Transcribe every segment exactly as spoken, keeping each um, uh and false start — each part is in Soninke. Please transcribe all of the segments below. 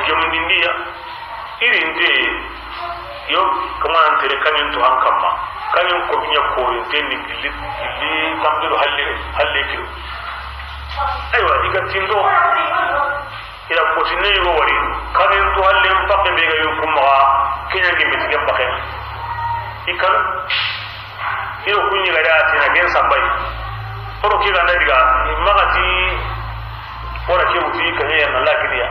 Gemundindiya, irinte, yo, kamanan tere kañen to han kamma, kañen ko biña korinte ni gilli, gilli tampiru halle, halle kiru. Aywa, i ga tindo, ila kotine yogo wari, kañen to halle mpakke be ga yo kumma, keña ngi metigen pakke. I kan, iro kuñi ga da tina gen sambay. Oro ke ga na diga, magati, ora ke wuti, kañe ya na lakidiya.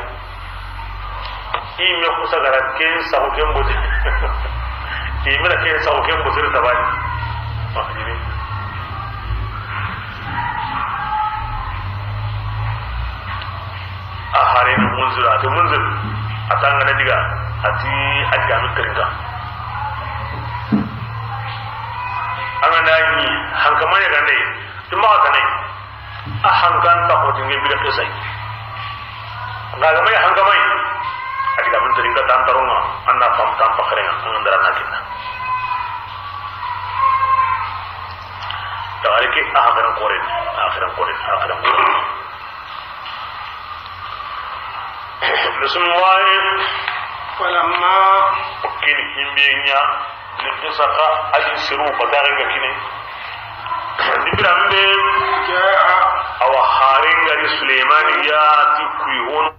I me kusa gara ken sago ken bote. I me na ken sago ken bote tabani. Mahjini. A hare ni Munzir, a ti Munzir. A tanga na diga, a ti a diga min terinka. An ga na ni hankamane ga ne, ti maxa kane. A hankan ta xoti nge bire xisay. Nga ga may hankamay. A diga min terinka tan taronga, an na fam tan paxarenga, an dara na kinna. Taxari ke a haxaran xoren, a haxaran xoren, a haxaran xoren. Bismillah. Falamma. Ken himbe nya, ni qisaka ali siru batare ga kine. Dibirambe. Jaa. Awa harenga ni Suleymani ya ti kuy wono.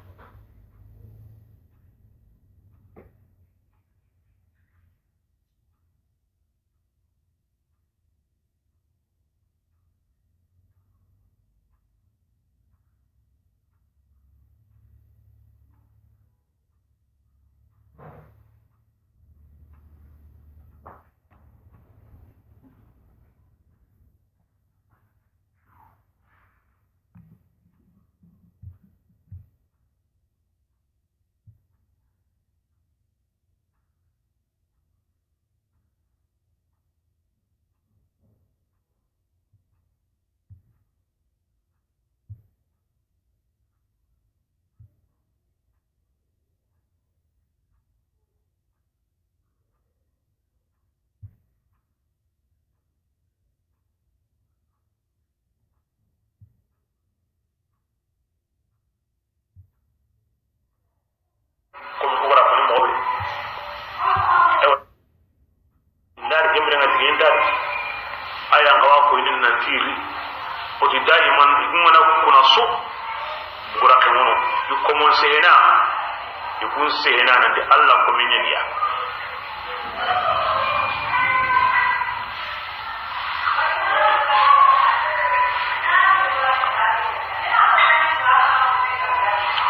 Komi ku gara koni moxo be. Ewa. Ndari kembere nga tigin dari. Aya nga wa ko inin nan tiri. O ti daiman igumana kuna so. Gura ke mono. Yu komon sehena. Yu kun sehena nan di Allah ko minyaniya.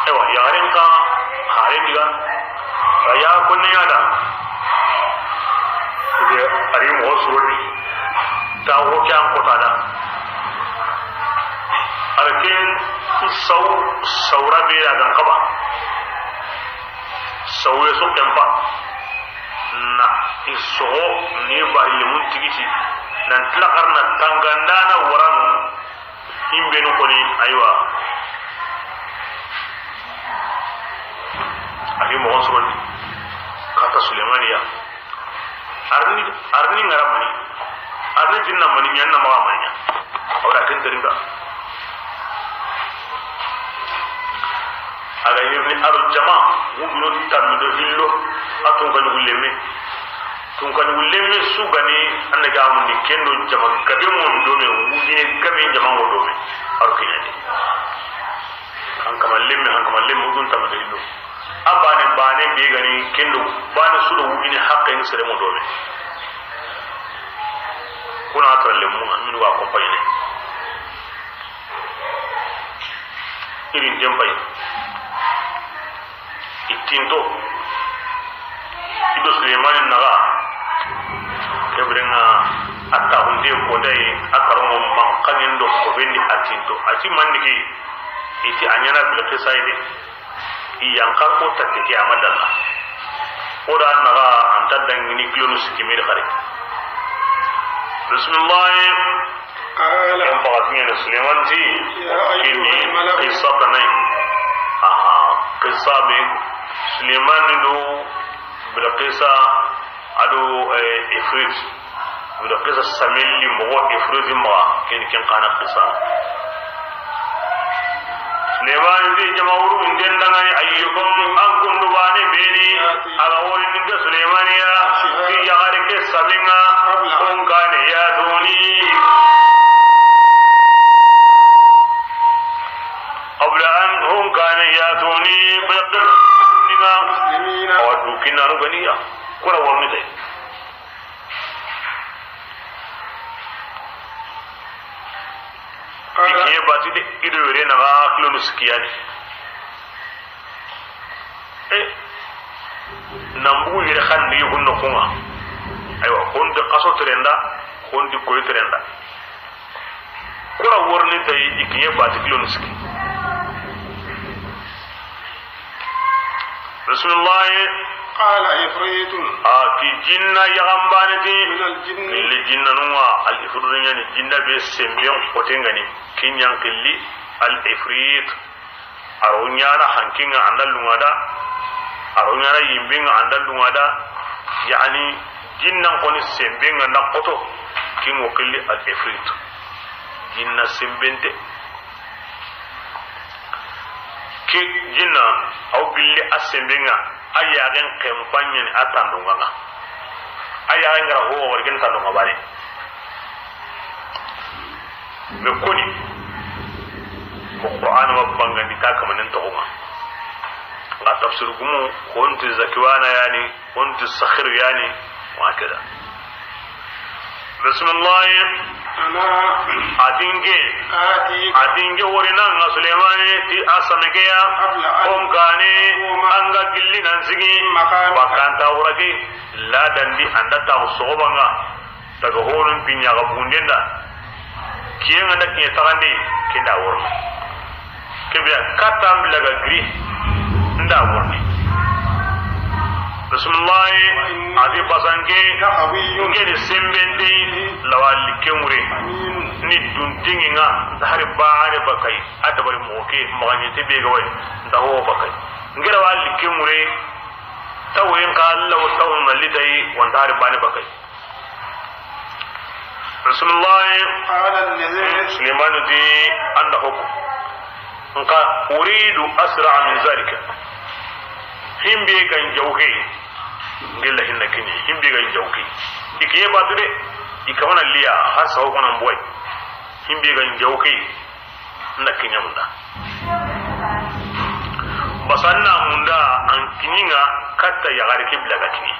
Ewa, yaxaren ka haren diga. A ya konne ya da. Ide ari mo surodi. Ta wo kyan kota da. Arkin sau saura be ya dan kaba. Sauye su kempa. Na i soxo ni bari lemun tigiti. Nan tilakar na tangandana waranu. Imbenu koni, aywa. A fi moxon sorondi. Kata Sulemaniya. Arni, arni ngara mani. Arni jinna mani, ñanna maxa mani ña. Awda ken terinka. A ga yirni aro jama, wujuro ti tammi do hillo, a tunka ñugu lemme. Tunka ñugu lemme su gani, an na ga mundi kendo jama gabe mon dome, wujine gabe jama ngo dome. Aro kiñani. Hankama lemme, hankama lemme, wujun tammi do hillo. A bane, bane be gani kendo, bane su do wujine haqqe ni sere mo dome. Kuna atra lemmu, aminu wa accompagner. Irin jempay. Ittinto. Ido Suleymani naga. Kebrenga atta hunde ko dai akarongo man kanin do ko bendi attinto. Ati manni ke. Iti anyana Bilqisa ide. I yankar ko takke ke a ma dalla. O da naga anta dangini kilonu sikki miri xari. Bismillah. Qala. Yan baga tiñene Suleymani ti. Ya ayyuhal mala'u. Kini qissa tanay. Aha, qissa be Suleymani do Bilqisa ado, eh, Ifrit. Wala qissa samelli moxo Ifriti maxa, ken, ken xana qissa. Ne Suleymaani ti jama wurun den dangani, ayyukum, an kundu baane be ni, a ga wori ni ke Suleymaani ya, ti yaxare ke saminŋa, kun kaane ya tuni. Qabla an, kun kaane ya tuni, bayqin nima. Awa du kinanu ganiya, kura warni tay. I kiye bati de, i do yere na ga kilonu sikiyani. E, nan bugu yere xanni hunno kunŋa. Aywa, hondi xaso terenda, hondi koy terenda. Kura worni tay, i kiye bati kilonu siki. Bismillahi. Qala ifritun. A ti jinna yaxanbaane ti. Min al-jinni. Illi jinnanun ŋa, al ifritu ɲa ni jinna be senben xote ŋa ni. Ken ɲa n xilli al ifrit. A ro ɲaana hankinŋa an da lunŋa da. A ro ɲaana yinbenŋa an da lunŋa da. Yani jinnan xoni senbenŋa na xoto. Ken ŋa o xilli al ifrit. Jinna senbente. Ke jinna, aw gilli a senbenŋa, a yaxen xenpaɲani a tandonŋa ŋa. A yaxen gara ho wari ken tandonŋa baane. Mais koni, ko Qur'an ma bangandi ta kamanen toxo ŋa. Nga tafsir gumu, honti Zakiwana yani, honti Sakhiru yani, wa hakada. Bismillahi. Ana. A ti n ke. Ati. A ti n ke wori na ŋa Sulemani ti a same ke ya. Qabla an. Kon kane. Taquma. An ga gilli nan sigi. Maqamika. Bakanta wurake. Ladandi an da ta soxoba ŋa. Daga honun pinya ga bunden da. Kiyen ŋa da kiyen taxande. Ken da worno. Kebe ya kata n bila ga giri. N da worni. Bismillahi. A di basange. N ke ni sembende. Lawa likke ŋure. Ni duntingi ŋa. N ta hari baane bakay. A dabari moxo ke. Maxaɲinte be ga way. N ta ho bakay. N ke lawa likke ŋure. Tawoyen ka Alla wo tawono na litayi. Wa n ta hari baane bakay. Bismillahi. Qala alladhi. Sulemanu ti, an da hoko. Nka, uridu asra min zalika. Himbe gan jawke. Ngilla hinna kini. Himbe gan jawke. I kiye batu de. I kamana liya. Hasa hoko nan boy. Himbe gan jawke. N da kiɲa munda. Basanna munda an kiɲinga katta yaxare ke bila ga kiɲe.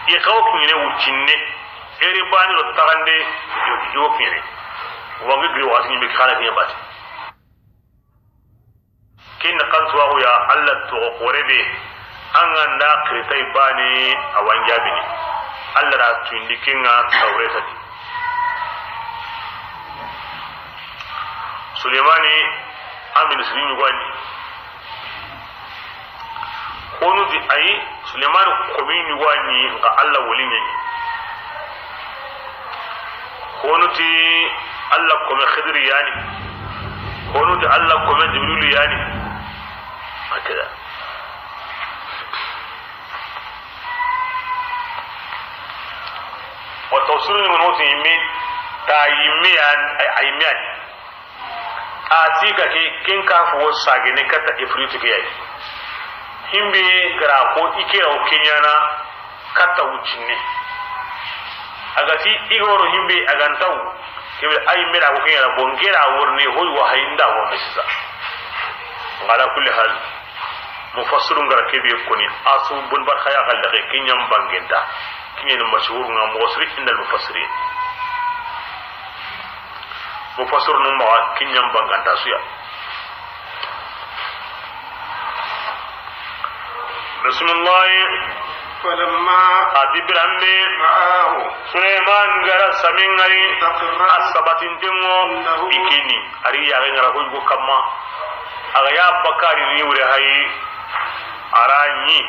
I xawo kiɲene wuccinne. Eri bani do taxande yo kiɲene. Wangi giri waxati ɲime xana kiɲe bati. Kin kan suwaxu ya Alla toxo xore be. An ga nda xiritay bani a wanjabini. Alla da tundi kinga Tawreta di. Sulemani a minisiri ɲugani. Honu ti ayi, Sulemani komi ɲugani nka Alla woli ɲani. Honu ti Alla kome Xidiri yani. Honu ti Alla kome Jibrilu yani. Hakada. Wa tafsiru ni mono ti yimme, ta yimme ya, a yimme ya. A ti ka ke, ken ka fo sagene kata ifritu ke yayi. Himbe gara ko i kira o kenyana kata wuccinne. A ga ti i goro himbe a ga ntaw. Kebe ay mera ko kenyana bo ngera worni hoy wa hay nda worni sisa. Ngala kulli hal. Mufassirun gara kebe koni, asu bun bar khaya galle ke kinyam bangenta. Kinyen mashhur nga mufassiri inda mufassirin. Mufassirun ma kinyam banganta suya. Bismillah. Falamma. A ti biranbe. Ra'ahu. Suleiman gara samingari. Mustaqirran. A sabatintengo. Indahu. Ikini. Ari yare ngara hoy go kamma. Aga ya bakari ni wure hayi. Ara ni.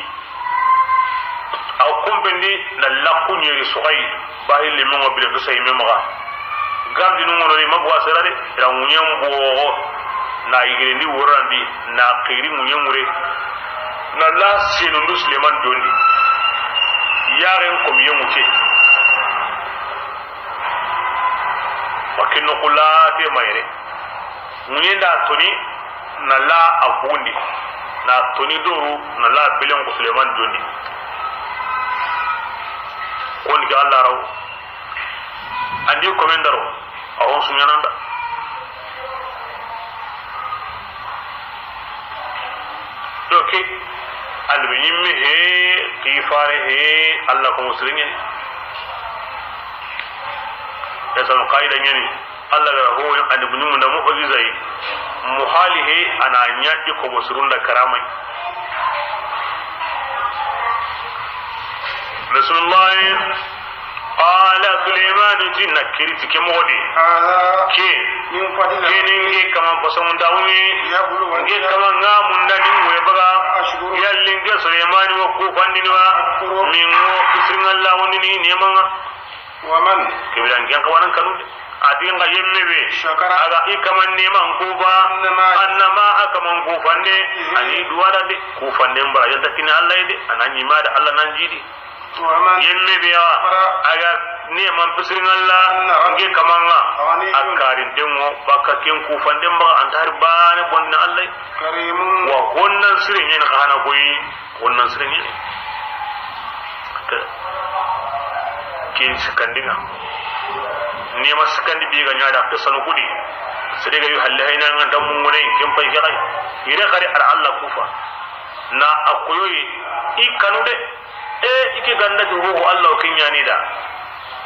Aw kompendi na lakku ɲeri soxay. Bahi limongo bile do say me maxa. Gardi nu ŋono ni mabuwa sera de. Ira ŋuɲen bogo. Na yigirendi worandi. Na xiri ŋuɲen ŋure. Na la senundu Suleiman dondi. Yaren komiyen ŋuke. Wakinno kula te mayre. Ŋuɲen da toni. Na la a bundi, na toni doru, na la bilen ko Suleiman jondi. Ko ni ke Allah raw. Andi ko men daro, a hon suɲananda. Yo ke, albe ɲimme he, ki fare he, Allah ko musriɲe. Esan qaida ɲani. Allah ga ho andi buñu munda mu'jiza yi. Muhali he ana ɲa i ko bosurunda karamai. Bismillah. Qala Sulaiman, ti na kiri ti ke moxo di. Ke, ke ni nge kama basongun dawuni. Nge kama nga munda ni we baga. Yalli nge Sulaiman wa kufandini wa. Min wo kisiringa lawuni ni nemanga. Waman. Kibira ngen kawanan kanu. A di nga yemme be. Shakara. A ga i kaman neman kufa. Annama. Annama a kaman kufande. Ani duwara de. Kufande mbara yanta kini Allah de. Ana ɲima da Allah nan jidi. Waman. Yemme be ya. Kafara. A ga neman pisirin Allah. Nge kamanga. Ghaniyun. A karin dengo. Baka ken kufande mbara antar bane bonna Allah. Karimun. Wa honnan sirin yen xana koyi. Honnan sirin yen. Ke, ke sikkandinga. Nema sikkandi be ga ɲa da qissanu kudi. Sere ga yu halle hayna nga dammu ngone ken pay ke ay. Ire xari ar Allah kufa. Na a koyoyi i kanu de. E, i ke ganda ti ho Allah o ke ɲani da.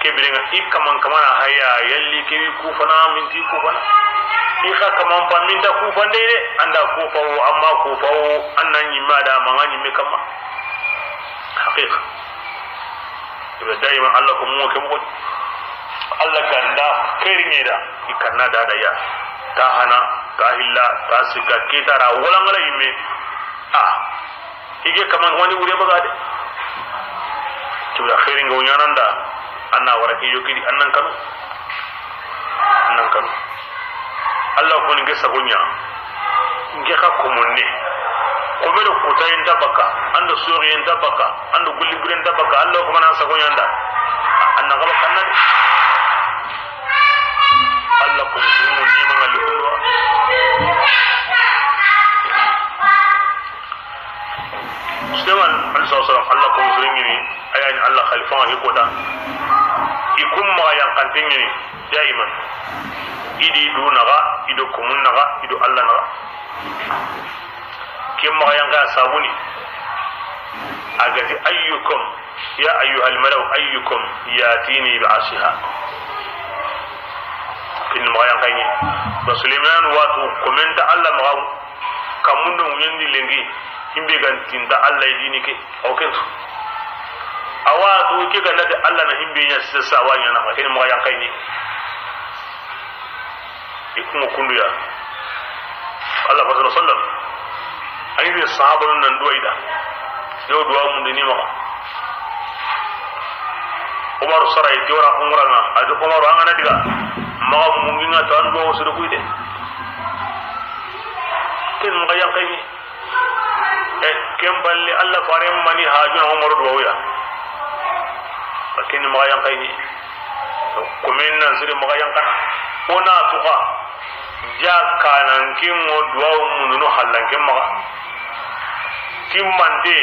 Ke birenga i kaman kamana haya yalli ke wi kufana minti kufana. I xa kaman pa minta kufande de. Anda kufawo amma kufawo anna ɲima da manga ɲime kama. Haqiqa. Ibe daima Allah ko mo ke mo. Allah ganda khairin da i kanna da da ya. Ta hana, ta hilla, ta sika, kitara wala ngala yimme. A. Ige kaman wani wure baga de. Tula khairin go ɲananda. Anna wara ke yokidi annan kanu. Annan kanu. Allah ko ni nge sagonya. Nge ka komonne. Ko me do kutayen tabaka, ando soriyen tabaka, ando gulli buren tabaka. Allah ko mana sagonya nda. Anna gaba kanna de. Allah ko ni mo ni manga lukundwa. Sulaiman alayhi salam, Allah ko muslimin ni, ayani Allah khalifa hi kota. I kum ma yan kantingini daiman. Idi du naga, ido kumun naga, ido Allah naga. Kim ma yan ga sabuni. Agati ayyukum, ya ayyuhal malau, ayyukum yatini bi ashiha. Kin ma yan kayni. Ba Sulaiman watu komenta Allah ma Kamundo ŋuɲendi lenki, himbe gan tinta Allah dini ke, o ke tu. Awa tu ke ga nati Allah na himbe ɲa sisa wa ɲa na, ke ni mo yan kayni. Ikungo kundu ya. Allah fa sallallahu alaihi wasallam. Ayi sahaba nan duwa ida. Yo duwa mun ni ma. Umar sarai tiwara umranga, adu Umar angana diga. Maga munginga tan duwa suru kuide. Ken maxa yanqayni. E, ken balle, Allah faren mani hajuna Umaru duwawuya. Ken maxa yanqayni. Komen nan siri maxa yanqana. O na tuxa. Ja kanan kin ŋo duwawu mundunu hallan ken maxa. Timmante,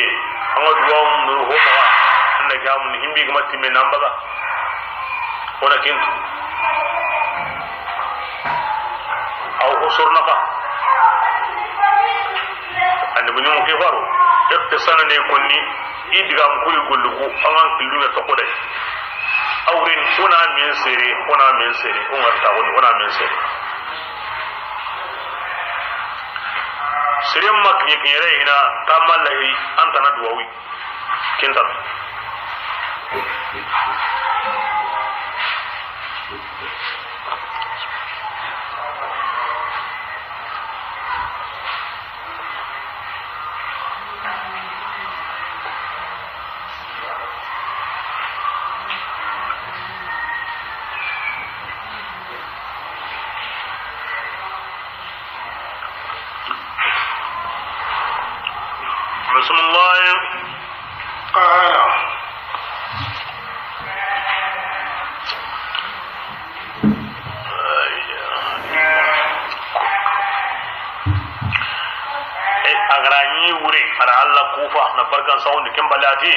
an ŋa duwawu mundunu ho maxa. An na ke a mundi himbi gama timme nan baga. O na ken tu. Aw ho sorona ka. Andi buñu ke faro. Iqtisana ne konni. I diga mukuri gollu ko an ŋa killu na toko dai. Awrin, o na men sere, o na men sere, o ŋa ta woni, o na men sere. Sere ma kiɲe kiɲe re hina, tamma lahi, an tana duwawi. Ken ta. بسم الله. قال. A ga ra ɲi wure, a ra Alla kufa na barkan saxundi ken bale a ti.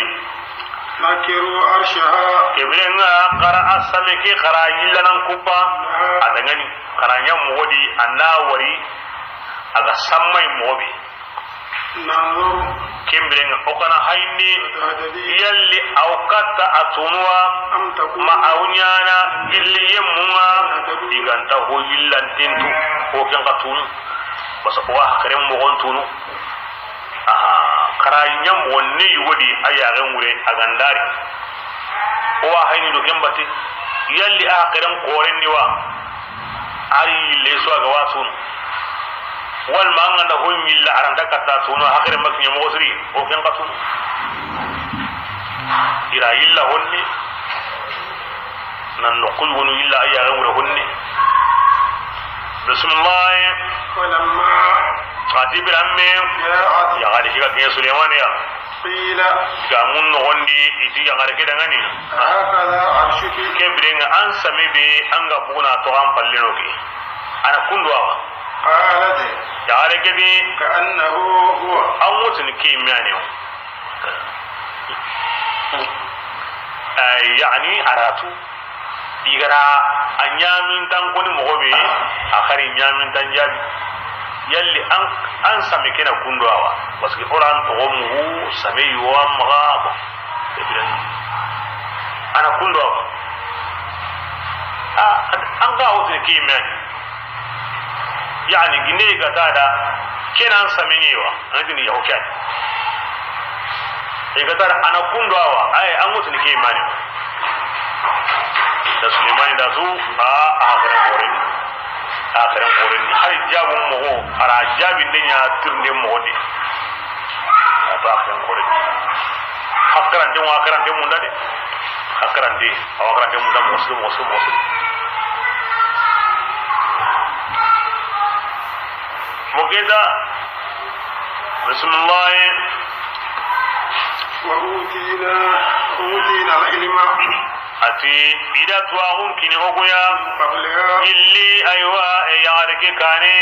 نكروا عرشها. Ke biren ŋa xa ra a same ke, xa ra yilla nan kupa. لها. A da ŋa ni, xa ra ɲa moxo di, a na wari, a ga sammay moxo be. ننظر. Ke biren ŋa, o xa na hayini, أتهتدي. Yalli a wa katta a tunu wa, أم تكون. Ma a wa ɲaana gilli yemmun ŋa, من المهتدين. I ga nta ho yillanten tu, ho ken xa tunu. Basa o wa haqilen moxon tunu. Aha, xa ra ɲa moxo ne yugo di a yaaxen wure a ga nda ri. O wa hayini do ken bati. Yalli a haqilen xoren ni wa? A ri yille su a ga wa tunu. Walla ma an ga nda ho ɲi yilla a ra nta katta tunu, haqilen ma kiɲa moxo siri, o ken xa tunu. I ra yilla honne. Nan noqu yugonu yilla a yaaxen wure honne. Bismillah. ولما A ti biren be. جاءت. Yaxare ke ga kiɲe Sulemani ya. قيل. Ga mun noxon di, i ti yaxare ke da ŋa ni. هكذا عرشك. Ke biren ŋa an same be, an ga buna to an palle no ke. A na kundu wa? قالت. Yaxare ke di. كأنه هو. An wo tini ke me ya ni. Eh, yani, a ra tu. I ga ra a ɲamintan koni moxo be, a xa ri ɲamintan jaabi. Yalli an, an same ke na kundu wa? Parce que o ra an toxo mugu, same yo an maxa, bon. A na kundu wa? A, an ga wo tini ke me ya ni. Yani, ginde i ga ta da, ke na an same ɲi wa, an tini yaho ke ya ni. I ga ta da, a na kundu wa, ay, an wo tini ke me ya ni. Da Sulemani da su, a, a haqilen xoren ni. A haqilen xoren ni. Hari jaabun moxo, a ra jaabinde ɲa tirinde moxo di. A to a haqilen xoren ni. Haqilante, wa haqilante munda de. Haqilante, a wa haqilante munda moxo su, moxo su, moxo su. Mo ke da. Bismillah. وأوتينا، أوتينا العلم. A ti, i da tuwaaxun kini o ku ya. قبلها. Gilli, aywa, e yaxare ke kaane.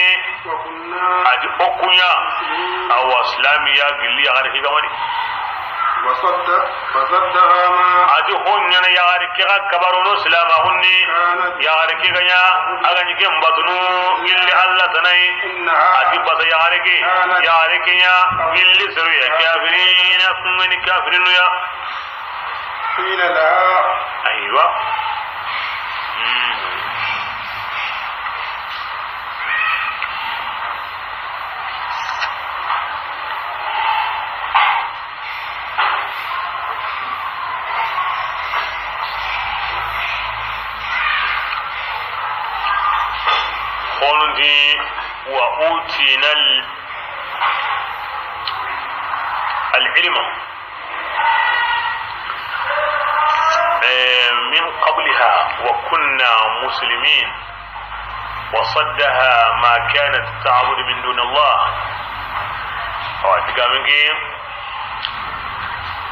وكنا. A ti o ku ya. مسلمين. Awa, silaamiya gilli yaxare ke ga ma di. وصد-، فصدها ما. A ti ho ɲaana yaxare ke ga kabarono silaamaaxun ni. كانت. Yaxare ke ga ɲa, a ga ɲi ken batunu, gilli Alla tana yi. إنها. A ti basa yaxare ke. كانت. Yaxare ke ɲa, قوم. Gilli seru ya. كافرين. Kafirina, kun ga ni kafirinu ya. قيل لها. Aywa. Hmm. Xonun ti, وأوتينا ال-، العلم. Eh, من قبلها وكنا مسلمين وصدها ما كانت تعبد من دون الله. Awa, digaamen ke,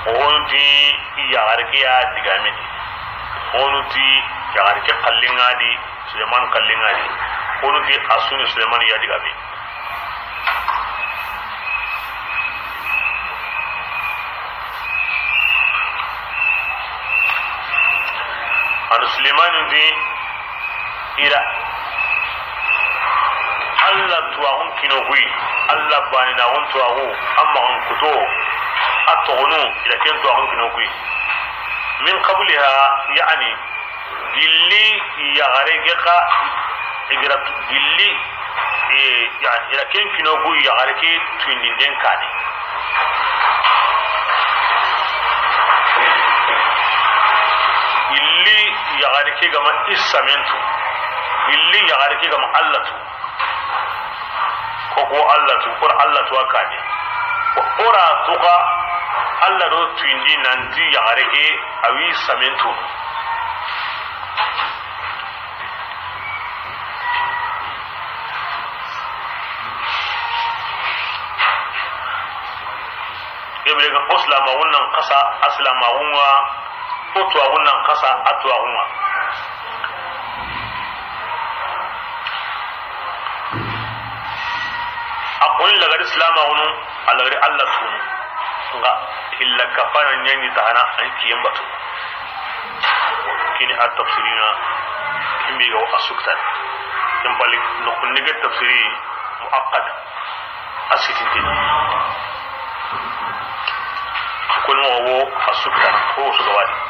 o xonu ti yaxare ke ya digaamen di. O xonu ti yaxare ke xallen ŋa di, Suleman xallen ŋa di. O xonu ti a su ni Suleman ya digaamen. An Sulemani di, i da Alla tuwaaxun kino kuyi, Alla baanaaxun tuwaaxu, a maxan kuto, a toxonu, i da ken tuwaaxun kino kuyi. من قبلها, yani, gilli yaxare ke xa, i ga ra gilli, e, yani, i da ken kino kuyi yaxare ke tuyindinden kaane. Gilli yaxare ke ga ma i samen tu. Gilli yaxare ke ga ma Alla tu. Ko ko Alla tu, ko Alla tu a kaane. Ko o ra tu xa Alla do tuyindi nanti yaxare ke a wi samen tu. Ke bire ga o silaamaaxun nan xasa a silaamaaxun ŋa, o tuwaaxun nan xasa a tuwaaxun ŋa. A xoni lagari silamaxunu, a lagari Alla tunu. Nga hilla kafana ɲaɲi taxana an kiyen batu. Kini a tafsirina, kimbi ga a suktan. Ken pali noxundi ke tafsiri muakkad. A sitintini. Kun moxo wo a suktan, ko su ga wadi.